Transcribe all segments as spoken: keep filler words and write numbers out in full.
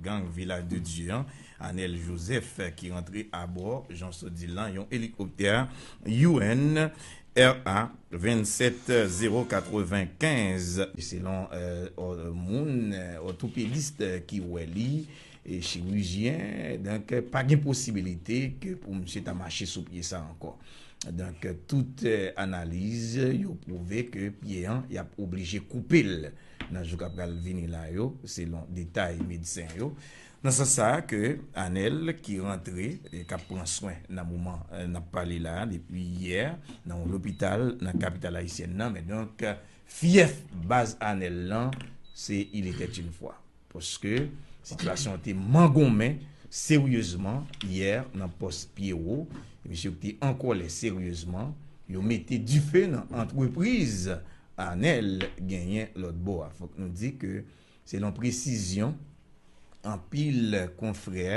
Gang Vilaj de Dye an, Anel Joseph, ki rantre abò, jan w sot di l lan, yon elikoptè U N R A vennsèt zewo katrevenkenz. Selon, euh, ò-, moun, euh, òtopedis, euh, ki wè li, e chirijyen, donk, pa gen posibilite ke pou misye ta mache sou pye sa ankò. Donk, tout, euh, analiz yo pwouve ke pye an, y ap oblije koupe l nan jou k ap pral vini la yo, selon detay medsen yo. Nan sans sa a ke Anel ki rantre, e k ap pran swen nan moman, euh, n ap pale la a, depi yè, nan yon lopital nan kapital ayisyèn nan, men donk, fyèf baz Anel lan, se il était une fois. Paske sitiyasyon an te mangonmen seryezman yè nan pòs Pyewo. Misye ki te an kòlè seryezman, yo mete dife nan antrepriz Anel genyen lòt bò a. Fòk nou di ke, selon presizyon anpil konfrè,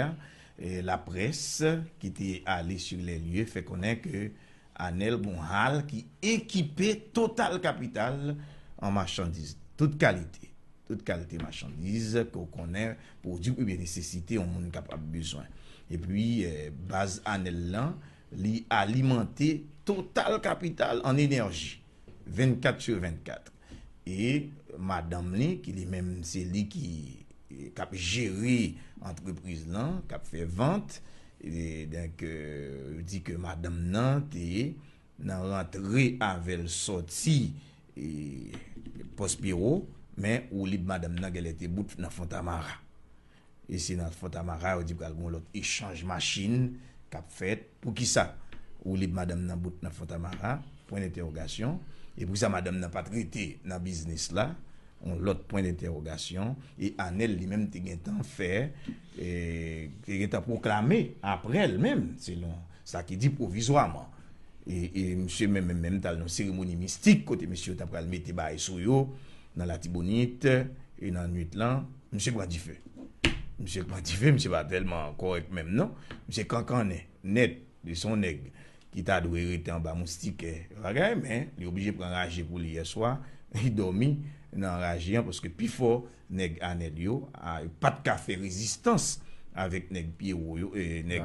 eh, laprès ki te ale sur les lieux, fè konnen ke Anel gon hal ki ekipe total kapital an machandiz, tout kalite. Tout kalite machandiz ke w konnen, pwodui oubyen nesesite yon moun kapab bezwen. Epi, eh, baz Anel lan, li alimante total kapital an enèji, vennkat sur vennkat. E madanm li, ki li menm se li ki, eh, k ap jere antrepriz lan, k ap fè vant, e donk, eh, yo di ke madanm nan te nan rantre avè l sòti, e, pòs Pyewo, men woulib madanm nan genlè te bout nan Fontamara. E se nan Fontamara yo di pral gen yon lòt echanj machin k ap fèt. Poukisa woulib madanm nan bout nan Fontamara? Pwen dentèwogasyon. E poukisa madanm nan pa t rete nan biznis la? Yon lòt pwen dentèwogasyon. E Anel li menm te gentan fè, e, te gentan pwoklame apre l menm, selon sa ki di pwovizwaman. E, e misye menm, menm, menm t al nan seremoni mistik kote mesye yo ta pral mete bagay sou yo nan Latibonit, e nan nwit lan, misye pran dife. Misye pran dife, misye pa tèlman kòrèk menm non. Misye kankannen nèt, li se yon nèg ki ta dwe rete anba moustikè bagay, men li oblije pran raje pou li yè swa, li dòmi nan raje an, paske pifò nèg Anel yo, a, yo pa t ka fè rezistans avèk nèg Pyewo yo, e, nèg